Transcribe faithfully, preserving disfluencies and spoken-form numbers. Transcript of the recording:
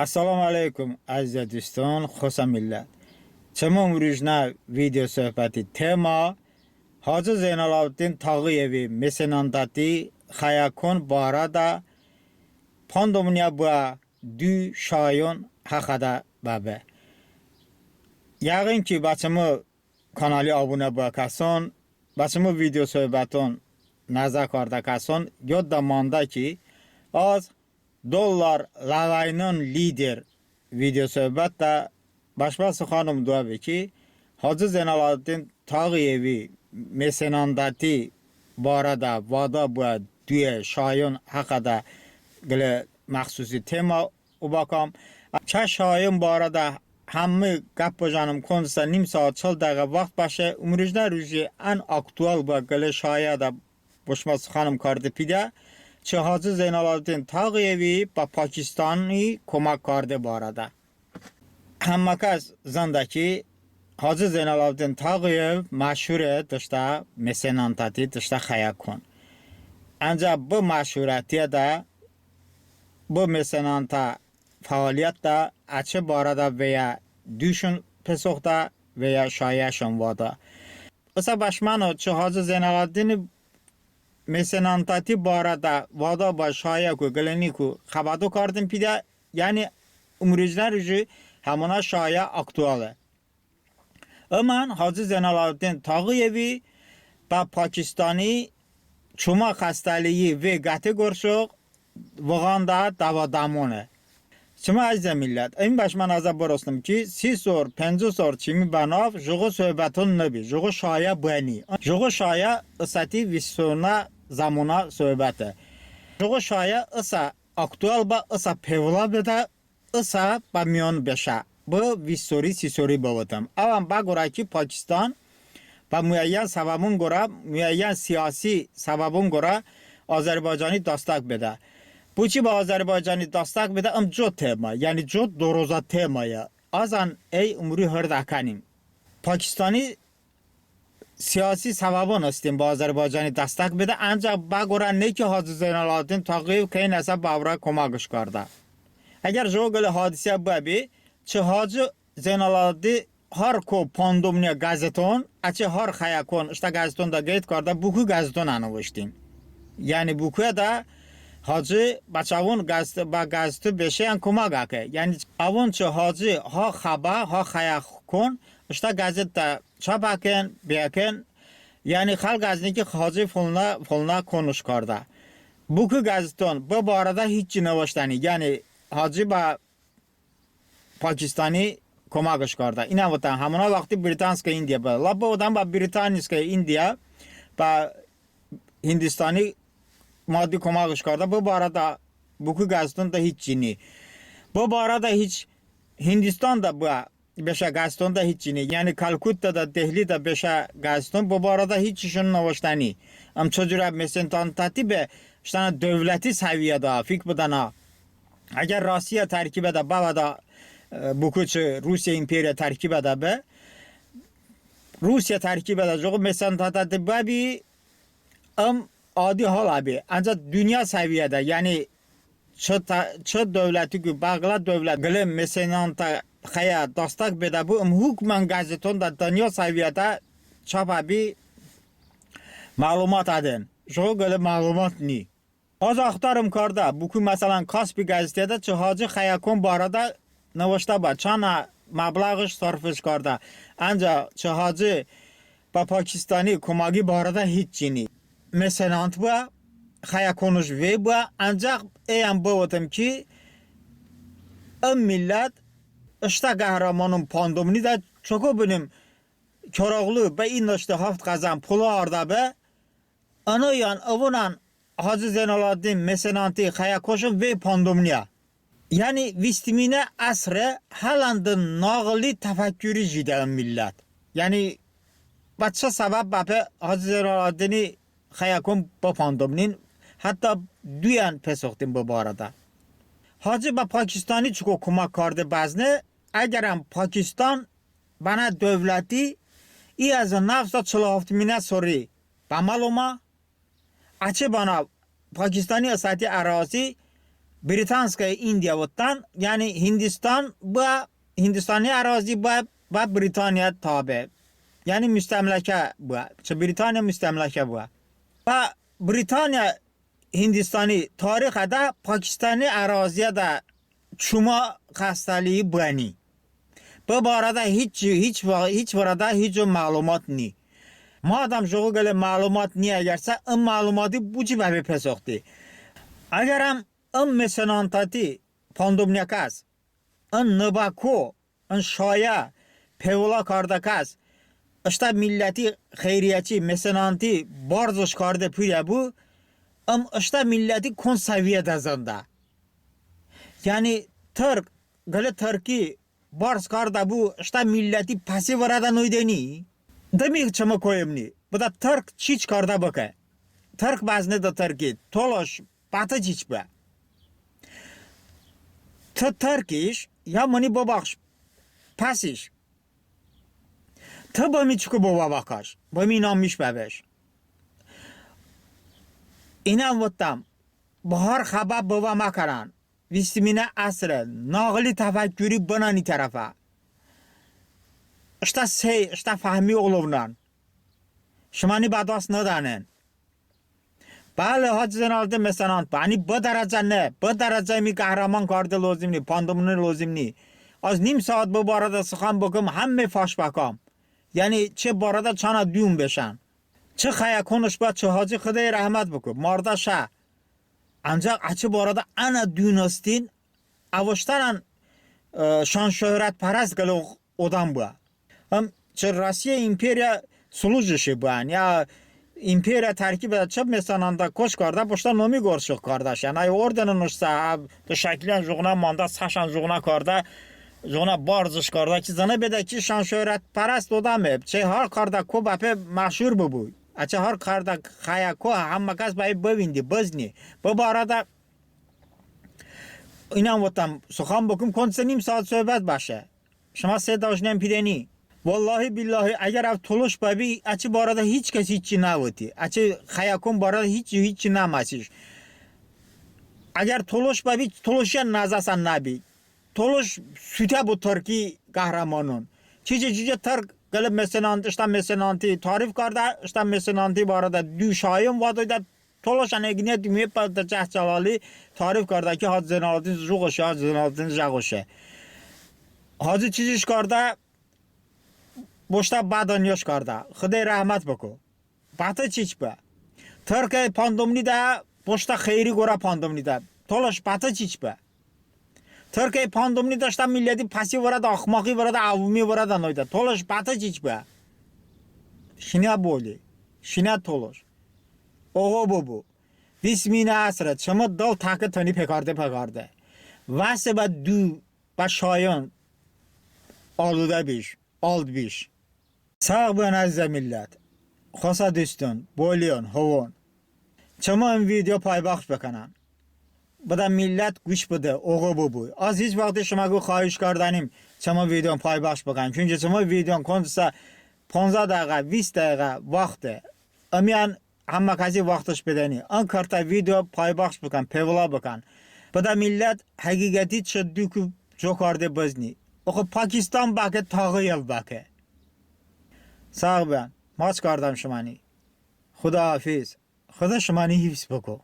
Əssəlomu əleykum, əzizə duston, xosə millət. Çımı ımrujnə video söhbəti tema Hacı Zeynalabdin Tağıyevi mesenantəti xəyə kon barədə pandomniyə bıə du şayon həxədə bəbe. Yəğın ki, bə çımı kanali abunə bıə kəson, bə çımı video söhbəton nəzə kardə kəson yodədə mandə ki, az Dollar ləvəynon lider video söhbətədə bəşmə sıxanom doəbe ki, Hacı Zeynalabdin Tağıyevi mesenantəti barədə vədə bıə duə şayon həxədə qılə məxsusi tema obəkam. Çə şayon barədə həmmə qəp bıjənım, koncosə nim saat, çıl dəğiğə vaxt bəşe. Imrujnə ruji ən aktual bıə qılə şayədə bəşmə sıxanom karde pidə, çı Hacı Zeynalabdin Tağıyevi bə Pakistani komək karde barədə. Həmmə kəs zındə ki, Hacı Zeynalabdin Tağıyev məşhure dıştə mesenantəti, dıştə xəyə kon. Əncəx bı məşhurətiyədə, bı mesenantə fəaliyyətədə əçəy barədə vey duşon pesoxtə, vey şayəşon vədə. Isə bəşmə no çı Hacı Zeynalabdini mesenantəti barədə vədə bıə şayəku, qıləyniku xəbədo kardım pidə, yəni ımrujnə ruji həmonə şayə aktuale. Imən Hacı Zeynalabdin Tağıyevi bə Pakistani çumə xəstəliyi vey qəte qorə vığandə dəva-dəmone. Çımı əzizə millət, ım bəşmə nəzə bırosnım ki, si sor, penco sor çımi bənav jıqo söhbəton nıbi, jıqo şayə bıəni. Jıqo şayə ısəti vist soronə zəmonə söhbəte. Jıqo şayə ısə aktual bə, ısə pevılo bedə, ısə bə miyon beşə. Bı vist sori, si sori bıvotım. Əvən bə qorə ki, Pakistan bə muəyyən səbəbon qorə, muəyyən siyasi səbəbon qorə Azərbaycani dastək bedə. Boçi bə Azərbaycani dastək bedə, ım co tema, yəni co dorozə temaye. Azən əy ımruj hırd əkənim. Pakistani siyasi səbəbon hestin bə Azərbaycani dastək bedə, əncəx bə qorə ne ki, Hacı Zeynalabdin Tağıyev kəynəsə bə əvro koməqış kardə. Əgər jıqo qılə hadisə bıəbi, çı Hacı Zeynalabdin har ko pandomniyə qəzeton, əçəy har xəyə kon ıştə qəzetonədə qeyd kardə, Boku qəzeton ənıvıştin. Yəni Bokuədə Hacı bə çəvon qəzet, bə qəzeto beşeyən koməq əkə. Yəni əvon çı Hacı ha xəbə, ha xəyə kon ıştə qəzetədə çap əkən, bekən, yəni xəlq əzıni ki, Hacı fılonə, fılonə konış kardə. Boku qəzeton bı barədə hiç çi nıvıştəni, yəni Hacı bə Pakistani koməqış kardə. İnən votən, həmonə vaxti Британская Индия bə. Ləp bıvotən bə Британская Индия, bə Hindistani maddi koməqış kardə. Bı barədə Boku qəzetonədə hiç çi ni. Bı barədə hiç Hindistanədə bıə beşə qəzetonədə hiç çi ni. Yəni Kalkuttədə, Dehlidə beşə qəzeton bı barədə hiç çişon nıvıştəni. Im çı curə mesenantəti be, ıştənə dövləti səviyyədə, fik bıdənən. Əgər Rossiya tərkibədə bəvədə, e, Boku çı Rusiya imperiya tərkibədə be, Rusiya tərkibədə jıqo mesenantəti bəbi, ım adi hal əbi. Əncəx dınyo səviyyədə, yəni çı tə-, çı dövlətiku bə qılə dövlət qılə mesenantə xəyə dastək bedəbu, ım hukmən qəzetonədə dınyo səviyyədə çap əbi məlumat ədən. Jıqo qılə məlumat ni. Az axtarım kardə, Boku, məsələn, Kaspi qəzetədə çı Hacı xəyə kon barədə nıvıştə bə, çanə məbləğış sarfış kardə. Əncəx çı Hacı bə Pakistani koməqi barədə hiç çi ni. Mesenant bə, xəyə konış vey bə, əncəx əyən bıvotım ki, ım millət ıştə qəhrəmonon pandomnidə çoko bınim Koroğlu bə ın ıştə haft qəzən pul ardə bə, ınəyən, əvonən Hacı Zeynalabdin mesenanti xəyə konşon vey pandomniyə. Yəni vistminə əsre hələn dı nağıli təfəkkuri jidə ım millət. Yəni bə çı səbəb bəpe Hacı Zeynalabdini xəyə kon bıpandomnin, hətta duyən pesoxtin bı barədə. Hacı bə Pakistani çoko komək karde bəzne, əgərən Pakistan bənə dövləti i həzo nəv sa çıl haftminə sori bə məlomə, əçəy bənav Pakistani ısəti ərazi Британская Индия votdən, yəni Hindistan bıə, Hindistani ərazi bıə, bə Britaniya tabe. Yəni müstəmləkə bıə. Çı Britaniya müstəmləkə bıə. Bə Britaniya Hindistani tarixədə Pakistani əraziyədə çumə xəstəliyi bıəni. Bı barədə hiç, hiç, hiç vırədə hiç məlumat ni. Madəm jıqo qılə məlumat ni, əgərsə ın məlumati boçi bəpe pesoxti? Əgərəm ın mesenantəti pandomniyəkəs, ın nıbə ko, ın şayə pevolə kardəkəs ıştə milləti xeyriyyəçi mesenanti barzış karde puriyə bu, ım ıştə milləti kon səviyədə zındə? Yəni tırk qılə tırki barz kardə bu, ıştə milləti pəsi vırədə noydəni? Dımi çımı koyımni, bıdə tırk çiç kardə bıkə. Tırk bəzne dı tırki, tolış bətı çiç bıə? Tı tırkiş, ya mıni bıbaxş, pəsiş. Tı bımi çiku bıbə bəkəş, bımi inanmış bəbeş. İnən votdəm, bı har xəbə bıvə məkərən. Vistiminə əsrə, nağıli təfəkkuri bınən i tərəfə. Iştə sey, ıştə fəhmi olovnən. Şıməni bə dast nıdənin. Bəli, Hacı Zeynalabdin mesenant bə, əni bı dərəcə ne, bı dərəcə ımi qəhrəmon karde lozim ni, pandomni lozim ni. Az nim saat bı barədə sıxan bıkəm, həmmə faş bəkam. Yəni çəy barədə çanə dun beşən. Çı xəyəkonış bə, çı Hacı, Xıdo rəhmət bıko, mardə şə. Ancaq əçəy barədə ənə dun hestin, əvıştənən şan-şöhrətpərəst qılə odəm bıə. Im çı Rossiyə imperiya slujışi bıən, ya imperiya tərkibədə çı mesenantə koş kardə, boştə nomi qorə şox kardəşən. Əy ordenonış sə, dı şəkliyən jıqonə mandə, səşən jıqonə kardə, jıqonə barzış kardə ki, zıne bedə ki, şan-şöhrətpərəst odəme. Çəy har kardə ko bəpe məşhur bıbu. Əçəy har kardə xəyə ko həmmə kəs bəy bıvindi, bızni. Bı barədə inən votdəm, sıxan bıkəm, konco nim saat söhbət bəşe. Şımə se dajnən pidəni. Vallahi billahi, əgər əv tolış bəbi, əçəy barədə hiç kəs hiçi nəvoti. Əçəy xəyəkon barədə hiç, hiçi nəməsiş. Əgər tolış bəbi, tolışiyən nəzəsən nəbi. Tolış sutə bo tırki qəhrəmonon. Çiçi, çiçi tırk qılə mesenant, ıştə mesenanti tarif kardə, ıştə mesenanti barədə du şayon vədoydə, tolışən eqıniyə dume bə dı cəhd-cəlali tarif kardə ki, Hacı Zeynalabdin jıqoşe, Hacı Zeynalabdin jəqoşe. Hacı çiçiş kardə, boştə bə dınyoş kardə. Xıdo rəhmət bıko. Bətı çiç bıə? Tırkəy pandomnidə, boştə xeyri qorə pandomnidə. Tolış bətı çiç bıə? Tırkəy pandomnidə ıştə milləti pəsi vırədə, axmaqi vırədə, avumi vırədə noydə. Tolış bətı çiç bıə? Şinə boli, şinə tolış. Oğo bıbu. Vistiminə əsrə, çımı dıl təki tıni pekarde-pekarde. Vəse bə du, bə şayon aludə biş, ald biş. Sağ bıbən əzizə millət. Xosə duston, boliyon, hovon. Çımı ın video paybaxş bıkənən. Bıdə millət quş bıdə, oğo bıbu. Az hiç vaxti şıməku xahiş kardənim, çımı videon paybaxş bıkən. Çünki çımı videon koncosə ponzə dəğiğə, vist dəğiğə vaxte. Imiyən həmmə kəsi vaxtış bedəni. Im kərtə video paybaxş bıkən, pevolə bıkən. Bıdə millət həqiqəti çı duku co karde bızni. Oxo Pakistan bəke, Tağıyev bəke. Sağ bıbən, maç kardəm şıməni. Xudahafiz. Xıdo şıməni hifz bıko.